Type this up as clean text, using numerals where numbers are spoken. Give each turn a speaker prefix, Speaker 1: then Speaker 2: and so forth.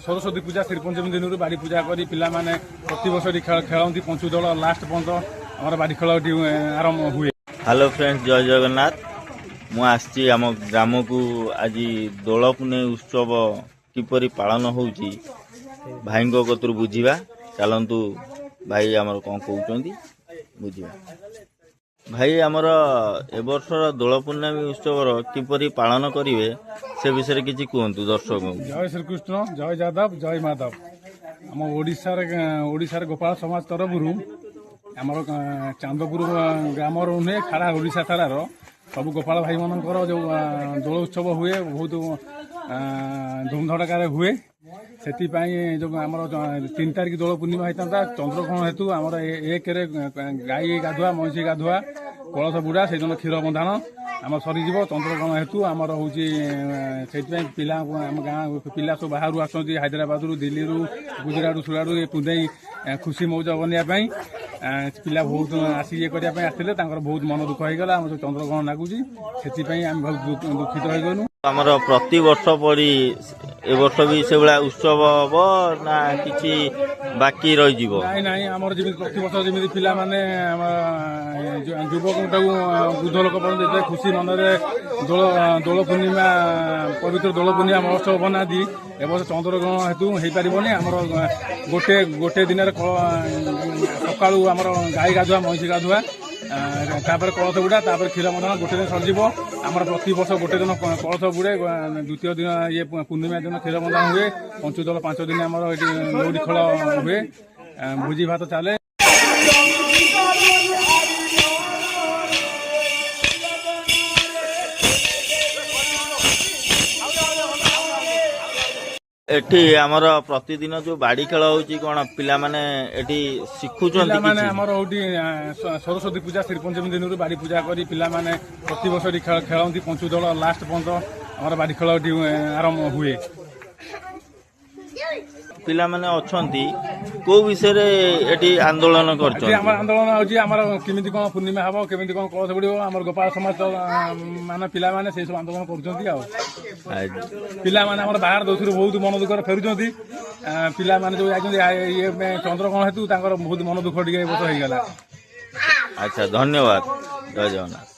Speaker 1: ସରସ୍ୱତୀ ପୂଜା ଶ୍ରୀପଞ୍ଚମୀ ଦିନରୁ ବାଡ଼ି ପୂଜା କରି ପିଲାମାନେ ପ୍ରତିବର୍ଷ ଏଠି ଖେଳନ୍ତି। ପଞ୍ଚୁଦୋଳ ଲାଷ୍ଟ ପର୍ଯ୍ୟନ୍ତ ଆମର ବାଡ଼ି ଖେଳ ଏଠି ଆରମ୍ଭ ହୁଏ।
Speaker 2: ହ୍ୟାଲୋ ଫ୍ରେଣ୍ଡସ୍, ଜୟ ଜଗନ୍ନାଥ। ମୁଁ ଆସିଛି ଆମ ଗ୍ରାମକୁ। ଆଜି ଦୋଳ ପୁନେଇ ଉତ୍ସବ କିପରି ପାଳନ ହେଉଛି, ଭାଇଙ୍କ କତରୁ ବୁଝିବା। ଚାଲନ୍ତୁ, ଭାଇ ଆମର କ'ଣ କହୁଛନ୍ତି ବୁଝିବା। ଭାଇ, ଆମର ଏ ବର୍ଷର ଦୋଳ ପୂର୍ଣ୍ଣମୀ ଉତ୍ସବର କିପରି ପାଳନ କରିବେ, ସେ ବିଷୟରେ କିଛି କୁହନ୍ତୁ ଦର୍ଶକଙ୍କୁ।
Speaker 1: ଜୟ ଶ୍ରୀକୃଷ୍ଣ, ଜୟ ଯାଦବ, ଜୟ ମାଧବ। ଆମ ଓଡ଼ିଶାରେ ଗୋପାଳ ସମାଜ ତରଫରୁ ଆମର ଚାନ୍ଦପୁର ଗ୍ରାମର ନୁହେଁ, ସାରା ଓଡ଼ିଶା ସାରାର ସବୁ ଗୋପାଳ ଭାଇମାନଙ୍କର ଯେଉଁ ଦୋଳ ଉତ୍ସବ ହୁଏ, ବହୁତ ଧୁମଧଡ଼କାରେ ହୁଏ। ସେଥିପାଇଁ ଯେଉଁ ଆମର 3 ତାରିଖ ଦୋଳ ପୂର୍ଣ୍ଣିମା ହେଇଥାନ୍ତା, ଚନ୍ଦ୍ରଗ୍ରହଣ ହେତୁ ଆମର 1ରେ ଗାଈ ଗାଧୁଆ, ମଇଁଷି ଗାଧୁଆ, କଳସ ବୁଡ଼ା, ସେଇଦିନ କ୍ଷୀର ବନ୍ଧାଣ ଆମର ସରିଯିବ। ଚନ୍ଦ୍ରଗ୍ରହଣ ହେତୁ ଆମର ହେଉଛି, ସେଇଥିପାଇଁ ପିଲା, ଆମ ଗାଁ ପିଲା ସବୁ ବାହାରୁ ଆସନ୍ତି, ହାଇଦ୍ରାବାଦରୁ, ଦିଲ୍ଲୀରୁ, ଗୁଜୁରାଟରୁ, ସୁରାଟରୁ, ଏ ପୁନେଇ ଖୁସି ମଉଜ ବନେଇବା ପାଇଁ। ପିଲା ବହୁତ ଆସି ଇଏ କରିବା ପାଇଁ ଆସିଥିଲେ। ତାଙ୍କର ବହୁତ ମନ ଦୁଃଖ ହେଇଗଲା। ଆମର ଯୋଉ ଚନ୍ଦ୍ରଗ୍ରହଣ ଲାଗୁଛି, ସେଥିପାଇଁ ଆମେ ବହୁତ ଦୁଃଖିତ ହେଇଗଲୁ।
Speaker 2: ଆମର ପ୍ରତିବର୍ଷ ପରି ଏ ବର୍ଷ ବି ସେଭଳିଆ ଉତ୍ସବ ହବ ନା କିଛି ବାକି ରହିଯିବ?
Speaker 1: ନାଇଁ ନାଇଁ, ଆମର ଯେମିତି ପ୍ରତିବର୍ଷ ଯେମିତି ପିଲାମାନେ, ଆମ ଯୁବକଟାକୁ ବୃଦ୍ଧ ଲୋକ ପର୍ଯ୍ୟନ୍ତ ଏତେ ଖୁସି ମନରେ ଦୋଳ ପୂର୍ଣ୍ଣିମା, ପବିତ୍ର ଦୋଳ ପୂର୍ଣ୍ଣିମା ମହୋତ୍ସବ ବନାନ୍ତି, ଏ ବର୍ଷ ଚନ୍ଦ୍ରଗ୍ରହଣ ହେତୁ ହେଇପାରିବନି। ଆମର ଗୋଟେ ଗୋଟେ ଦିନରେ ସକାଳୁ ଆମର ଗାଈ ଗାଧୁଆ, ମଇଁଷି ଗାଧୁଆ, ତାପରେ କଳସ ବୁଡ଼ା, ତାପରେ କ୍ଷୀର ବନ୍ଧନ, ଗୋଟେ ଦିନ ସରିଯିବ। ଆମର ପ୍ରତିବର୍ଷ ଗୋଟେ ଦିନ କଳସ ବୁଡ଼େ, ଦ୍ୱିତୀୟ ଦିନ ଇଏ ପୂର୍ଣ୍ଣିମା ଦିନ କ୍ଷୀର ବନ୍ଧନ ହୁଏ। ପଞ୍ଚୁଦୋଳ 5 ଦିନ ଆମର ଏଠି ଲଉଡ଼ି ଖେଳ ହୁଏ, ଭୋଜି ଭାତ ଚାଲେ।
Speaker 2: ଏଠି ଆମର ପ୍ରତିଦିନ ଯୋଉ ବାଡି ଖେଳ ହଉଛି, କଣ ପିଲାମାନେ ଏଠି ଶିଖୁଛନ୍ତି?
Speaker 1: ପିଲାମାନେ
Speaker 2: କିଛି
Speaker 1: ଆମର ହଉଛି ସରସ୍ୱତୀ ପୂଜା ଶ୍ରୀପଞ୍ଚମୀ ଦିନରୁ ବାଡ଼ି ପୂଜା କରି ପିଲାମାନେ ପ୍ରତିବର୍ଷ ଏଠି ଖେଳନ୍ତି। ପଞ୍ଚୁଦୋଳ ଲାଷ୍ଟ ପର୍ଯ୍ୟନ୍ତ ଆମର ବାଡ଼ି ଖେଳ ଏଠି ଆରମ୍ଭ ହୁଏ।
Speaker 2: ପିଲାମାନେ ଅଛନ୍ତି, କୋଉ ବିଷୟରେ ଏଠି ଆନ୍ଦୋଳନ
Speaker 1: ଏଠି
Speaker 2: କରୁଛନ୍ତି?
Speaker 1: ଆମର ଆନ୍ଦୋଳନ ହଉଛି, ଆମର କେମିତି କଣ ପୂର୍ଣ୍ଣିମା ହବ, କେମିତି କଣ କଳସ ବୁଡ଼ିବ। ଆମର ଗୋପାଳ ସମାଜ ମାନେ ପିଲାମାନେ ସେଇ ସବୁ ଆନ୍ଦୋଳନ କରୁଛନ୍ତି। ଆଉ ପିଲାମାନେ ଆମର ବାହାର ଦେଶରୁ ବହୁତ ମନ ଦୁଃଖରେ ଫେରୁଛନ୍ତି। ପିଲାମାନେ ଯୋଉ ଯାଇଛନ୍ତି, ଇଏ ଚନ୍ଦ୍ରଗ୍ରହଣ ହେତୁ ତାଙ୍କର ବହୁତ ମନ ଦୁଃଖ ଟିକେ ଏ ବର୍ଷ ହେଇଗଲା।
Speaker 2: ଆଚ୍ଛା, ଧନ୍ୟବାଦ। ଜୟ ଜଗନ୍ନାଥ।